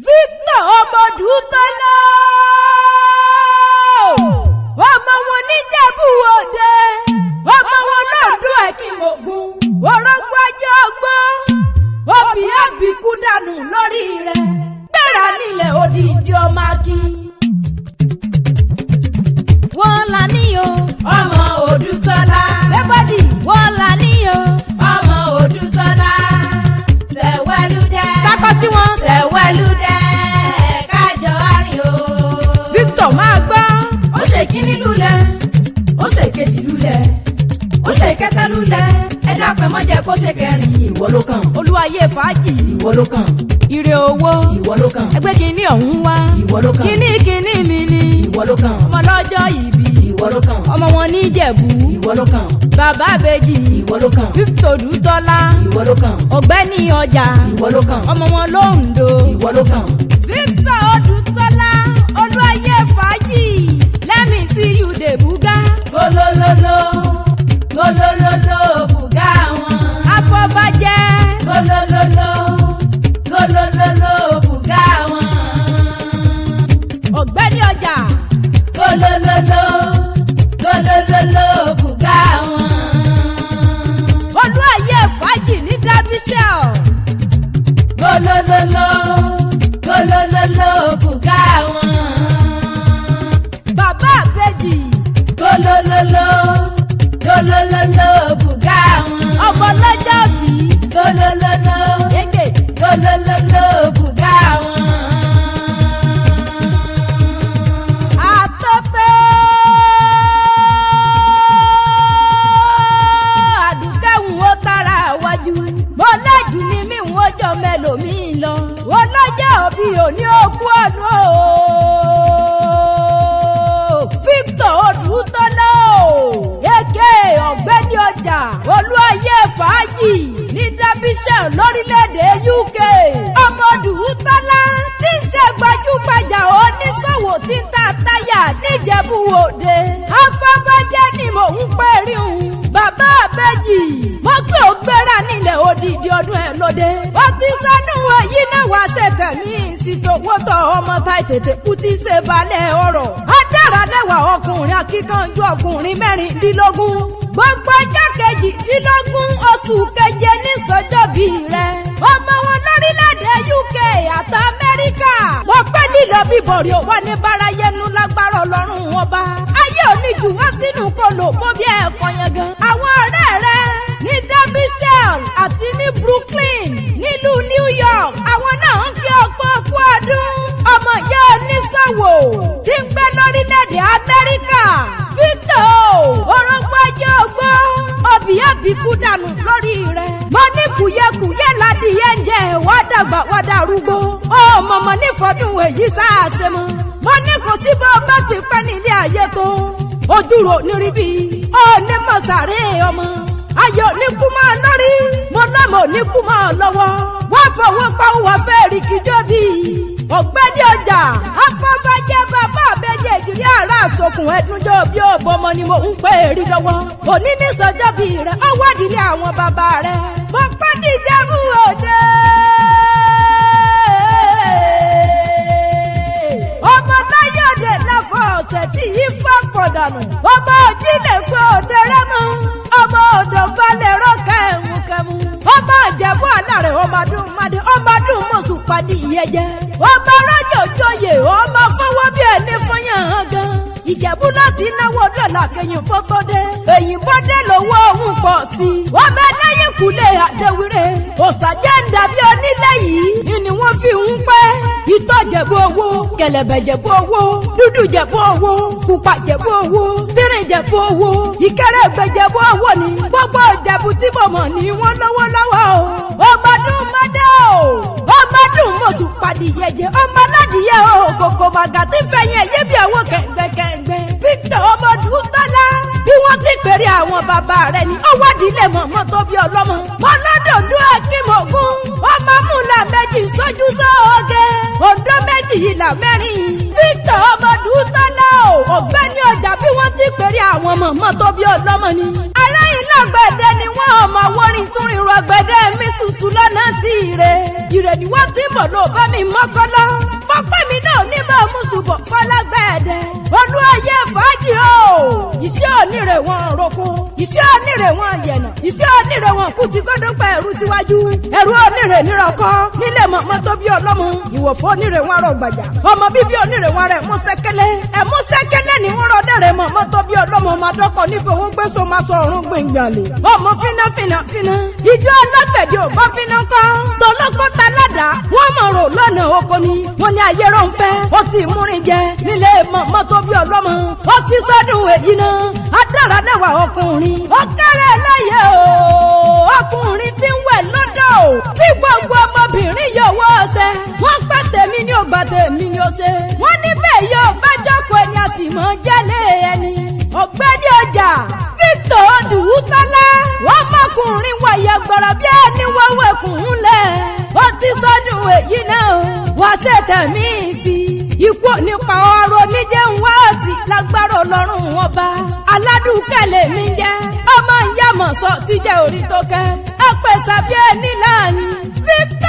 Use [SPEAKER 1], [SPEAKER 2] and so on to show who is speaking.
[SPEAKER 1] Victor Ọmọdútọ́lá, ọmọ wọn níjẹ̀bú Òde, ọmọ wọn lọ́dún Ẹ̀kínmọ̀gùn, orógbó ajé ọgbọ́n, òbí àbíkú dànù lórí rẹ̀, gbéra nílẹ̀ odidi ọmọ akin.
[SPEAKER 2] Wọ́n là ní o.
[SPEAKER 1] Ọmọ Òdùtọ́lá.
[SPEAKER 2] Bẹ́bọ̀dì wọ́n là ní o.
[SPEAKER 1] Ọmọ Òdùtọ́lá. Sẹ̀wẹ́lúdẹ́.
[SPEAKER 2] Sákọ́ sí wọn.
[SPEAKER 1] Sẹ̀wẹ́lúdẹ́. Kájọ àárín o.
[SPEAKER 2] Victor máa gbọ́.
[SPEAKER 1] Ó ṣe kíní lulẹ̀, ó ṣe kejì lulẹ̀, ó ṣe kẹta lulẹ̀. Ẹ dápẹ́ mọ́ jẹ́ kó ṣe kẹrin. Ìwọ ló kàn.
[SPEAKER 2] Olúwayé fàájì.
[SPEAKER 1] Ìwọ ló kàn.
[SPEAKER 2] Ire owó.
[SPEAKER 1] Ìwọ ló kàn.
[SPEAKER 2] Ẹgbẹ́ kìíní ọ̀hún wá.
[SPEAKER 1] Ìwọ ló kàn.
[SPEAKER 2] Kìíní kìíní mi ni.
[SPEAKER 1] Ìwọ ló kàn.
[SPEAKER 2] Ọmọ lọ́jọ́ ìbí.
[SPEAKER 1] Ìwọ ló kàn.
[SPEAKER 2] Ọmọ wọn níjẹ̀bú.
[SPEAKER 1] Ìwọ ló kàn.
[SPEAKER 2] Bàbá àbèjì.
[SPEAKER 1] Ìwọ ló kàn.
[SPEAKER 2] Victor Odútọ́lá.
[SPEAKER 1] Ìwọ ló kàn.
[SPEAKER 2] Ọ̀gbẹ́ni ọjà.
[SPEAKER 1] Ìwọ ló kàn.
[SPEAKER 2] Ọmọ wọn lóńdó.
[SPEAKER 1] Ìwọ ló kàn.
[SPEAKER 2] Victor Odútọ́lá, Olúwayé fàájì. Let me see you dey buga.
[SPEAKER 1] Golololo, golololo, bùgá wọn.
[SPEAKER 2] Afọbajẹ.
[SPEAKER 1] Golololo, golololo, bùgá wọn.
[SPEAKER 2] Ọ̀gbẹ́ni ọjà.
[SPEAKER 1] Golololo, golololo, bùgá wọn.
[SPEAKER 2] Olúwayé fàájì ní Derbyshire.
[SPEAKER 1] Golololo, golololo, bùgá wọn.
[SPEAKER 2] Bàbá àbèjì.
[SPEAKER 1] Golololo, golololo, bùgá wọn.
[SPEAKER 2] Ọmọ lọ́jọ́ bí.
[SPEAKER 1] Golololo,
[SPEAKER 2] Yége.
[SPEAKER 1] golololo, bùgá wọn.
[SPEAKER 2] Àtọ́tọ́. Àdùkẹ́hùn ó tara wájú. Mo lẹ́jù ni mí ń wọ́jọ́ mẹ́lòmíì lọ. Ọlọ́jọ́ òbí òní òkú ọdún o. Victor Odútọ́lá o. Eke ọ̀gbẹ́ni ọjà Olúwayé fàájì ní Derbyshire lórílẹ̀‐èdè UK. Ọmọ Odútọ́lá tí ń ṣe gbajúgbajà oníṣòwò tí ń ta táyà níjẹ̀bú Òde. Afọbajẹ́ ni mò ń pè rí un. Bàbá àbẹ́jì mo pé ó gbéra nílẹ̀ odidi ọdún ẹ̀ lóde. Ó ti sọnù èyí náà wá ṣètẹ̀ ní ìsìtòwó tọ ọmọ ta tètè kú tí ṣe balẹ̀ ọ̀rọ̀. Ó dára lẹ́wà ọkùnrin akíkanjú ọkùnrin 16. Gbogbo ọjọ́ 18 oṣù keje ní sọjọ́bí rẹ̀. Ọmọ wọn lórílẹ̀‐èdè UK àti Amẹ́ríkà. Wọ́n pẹ́ lílọ bíbọ̀ rí wà ní bárayẹnu lágbára Ọlọ́run ọba. Ayé òní jù wá sínú kọlò bó bí ẹ̀kọ́ yẹn gan. Àwọn ọ̀rẹ́ rẹ̀ ní Derbyshire àti ní Brooklyn nílùú New York. Àwọn náà ń kí ọgbọ́n kú ọdún. Ọmọ ìyá oníṣòwò tí ń gbé lórílẹ̀‐èdè Amẹ́ríkà. Victor orógbó ajé ọgbọ́n òbí àbíkú dànù lórí rẹ̀. Mo ní kùyẹ́kùyẹ́ ládìyẹ ń jẹ wá dàgbà wá darúgbó. Ó mọ̀mọ́ nífọ̀dún èyí sáà ṣe mọ́. Mo ní kò sí bó bá ti pẹ́ nílé ayé tó. Ojúrò níríbí, ó ní mọ̀sàré ọmọ. Ayọ̀ ní kú máa lórí, mo lọ́mọ ní kú máa lọ́wọ́. Wọ́n fọwọ́ pa òwò fẹ́ rí kíjọ́ bí. Ọ̀gbẹ́ni ọjà, afọbajẹ́ bàbá àbẹ́jẹ́ ìjírí àrà àsokùn ẹ̀dúnjọ́ bí ọ̀bọ̀mọ ni mo ń pè é rí lọ́wọ́. Òní ní sọjọ́ bí rẹ̀, ó wádìí àwọn bàbá rẹ̀. Mo pẹ́ níjẹ̀bú Òde. Ọmọ láyọ̀dẹ̀ láfọ̀ ọ̀sẹ̀ tí yìí fọ́ fọ̀dànù. Ọmọ òjìlẹ̀ pé òde rẹ́mu. Ọmọ odò balẹ̀ rọ́ọ̀kà ẹ̀mú kẹmu. Ọmọ ìjẹ̀bú àlàrẹ̀ ọmọdún madé ọmọdún mọ̀sù padì ìyẹjẹ. Ọmọ rọ́jò joyè ọmọ fọwọ́ bí ẹni fọyàn hàn gan. Ìjẹ̀bú láti náwó dọ̀là kẹyìn bó tó dé. Èyìnbó dé lówó òun pọ̀ sí i. Ọmọ ẹlẹ́yìn kúlẹ̀ àdéwìrè. Òsàjẹ́ ń dàbí onílé yìí ni wọ́n fi ń pẹ́. Ìtọ́ jẹ̀bú owó, kẹ̀lẹ̀bẹ̀ jẹ̀bú owó, dúdú jẹ̀bú owó, pupa jẹ̀bú owó, tírìn jẹ̀bú owó, ìkẹrẹ̀gbẹ̀ jẹ̀bú owó ni. Gbogbo ìjẹ̀bú tí mo mọ̀ ní wọ́n lówó lọ́wọ́ o. Ọmọdún mọ́dé o. Ọmọdún mọ̀tò padìyẹ jẹ. Ọmọ aládìyẹ o. Kòkò màgà tí fẹ̀yìn ẹ̀yẹ́ bí àwọn kẹ̀ǹgbẹ̀kẹ̀ǹgbẹ̀. Victor Ọmọdútọ́lá bí wọ́n ti pèrè àwọn bàbá rẹ̀ ni ó wádìí lè mọ̀mọ́ tó bí ọlọ́mọ. Mọ́ládọ̀dún Akínmọ̀gún ọmọ múlá méjì sójú sóoge. Òǹdó méjì ìlà mẹ́rin. Victor Ọmọdútọ́lá o. Ọ̀gbẹ́ni ọjà bí wọ́n ti pèrè àwọn mọ̀mọ́ tó bí ọlọ́mọ ni. Ará ìlàgbẹ̀dẹ ni wọ́n ọmọ wọ́rin tún ríro àgbẹ̀dẹ mi sùtù lọ́nà tí ire. Ìrè ni wọ́n ti mọ̀ ló bá mi mọ́kọ́lá.
[SPEAKER 1] Onírè wọn roko, ìṣe onírè wọn yẹ̀nà, ìṣe onírè wọn kú ti gbọ́dọ̀ pa ẹ̀rú síwájú. Ẹ̀rú onírè nírọ̀kọ́ nílé mọ̀mọ́ tó bí ọlọ́mọ. Ìwọ̀fọ́ onírè wọn rọ̀ gbàjà. Ọmọ bíbí onírè wọn rẹ̀ mú sẹ́kẹ́lẹ́. Ẹ̀mú sẹ́kẹ́lẹ́ ni wọ́n rọ dẹ̀rẹ̀ mọ̀mọ́ tó bí ọlọ́mọ. Máa dọ́kọ̀ níbi owó gbèsò máa sọ ọ̀run gbìngbàlè. Ọmọ fínà fínà fínà. Ìjọ alágbẹ̀dẹ ò bá fínà kọ́. Tọlọ́kọ́ta ládàá. Wọ́n mọ̀ rò lọ́nà oko ni. Wọ́n ní ayé rọ̀ ń fẹ́. Ó ti múrin jẹ nílé mọ̀mọ́ tó bí ọlọ́mọ. Ó ti sọ́dún èyí náà. Adára lẹ́wà ọkùnrin. Ó kéré láyé o. Ọkùnrin tí ń wẹ̀ lọ́dọ̀ o. Tí gbogbo ọmọbìnrin yọwọ́ ọ̀sẹ̀. Wọ́n pẹ́ tèmi ní ògbà tèmi ní ó ṣe. Wọ́n níbẹ̀ yóò bá jókòó ẹni a sì mọ̀ jẹ́lé ẹni. Ọ̀gbẹ́ni ọjà Victor Odùwútọ́lá. Wọ́n mọ̀kùnrin wọ̀nyẹ gbọ̀rọ̀ bí ẹni wọ́wọ́ ẹkùn ńlẹ̀. Ó ti sọ́dún èyí náà. Wá ṣètẹ̀mí sí i. Ikú nípa ọ̀rọ̀ oníjẹun wá ọtí lágbára Ọlọ́run ọba. Aládùúkẹ́ lèmi jẹ́. Ọmọ ìyá mọ̀sọ́ ti jẹ́ orí tó kẹ́. Ẹ pèsè bí ẹni láàyè. Victor.